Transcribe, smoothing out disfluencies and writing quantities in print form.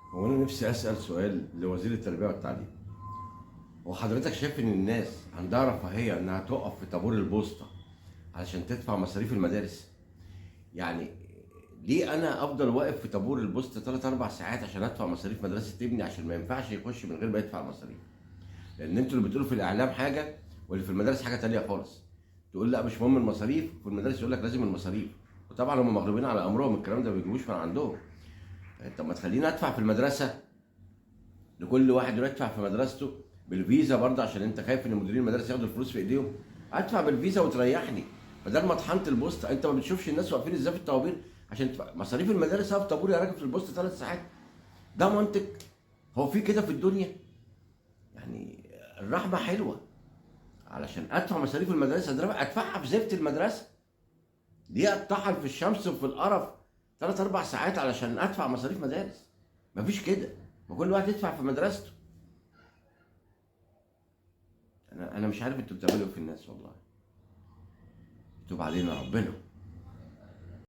هو انا نفسي اسال سؤال لوزير التربية والتعليم. هو حضرتك شايف ان الناس عندها رفاهية انها تقف في طابور البوسطه علشان تدفع مصاريف المدارس؟ يعني ليه انا افضل واقف في طابور البوسطه 3 4 ساعات عشان ادفع مصاريف مدرسه ابني؟ عشان ما ينفعش يخش من غير ما يدفع المصاريف. لان انتوا اللي بتقولوا في الاعلام حاجة واللي في المدارس حاجة تانية خالص. تقول لا مش مهم المصاريف، في المدارس يقول لك لازم المصاريف، وطبعا هم مغلوبين على امرهم، الكلام ده ما بيجيبوش من عندهم. طب ما تخليني ادفع في المدرسة، لكل واحد يروح يدفع في مدرسته بالفيزا برضه، عشان انت خايف ان مديرين المدارس ياخدوا الفلوس في ايديهم. ادفع بالفيزا وتريحني بدل ما طحنت البوسطه. انت ما بتشوفش الناس واقفين ازاي في الطوابير عشان تدفع مصاريف المدارس؟ اقف طابور يا راجل في البوسطه 3 ساعات، ده منطق؟ هو في كده في الدنيا؟ يعني الرحمة حلوة، علشان ادفع مصاريف المدرسة ادفعها في زفت المدرسة، ليه اتطحن في الشمس وفي القرف 3 4 ساعات علشان ادفع مصاريف مدارس؟ مفيش كده، ما كل واحد يدفع في مدرسته. انا مش عارف انتوا بتعملوا ايه في الناس والله. يتوب علينا ربنا.